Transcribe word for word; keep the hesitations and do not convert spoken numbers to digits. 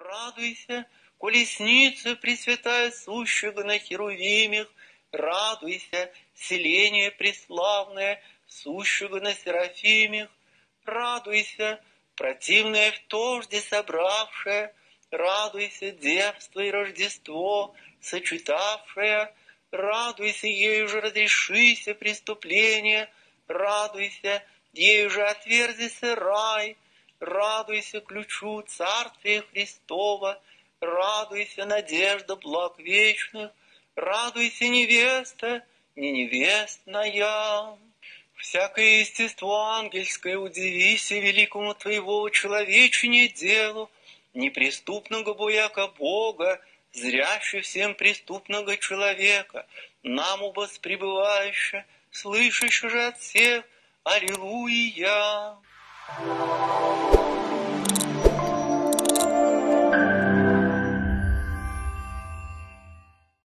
Радуйся, колесница пресвятая, сущего на херувимах, радуйся, селение преславное, сущего на серафимах, радуйся, противное в тожде собравшее, радуйся, девство и Рождество сочетавшее, радуйся, ею же разрешися преступление, радуйся, ею же отверзися рай, радуйся ключу Царствия Христова, радуйся, надежда благ вечных, радуйся, невеста не невестная. Всякое естество ангельское удивися великому твоего человечине делу, неприступного бояка Бога, зрящий всем преступного человека, нам убас пребывающего, слышащего же от всех, Аллилуйя!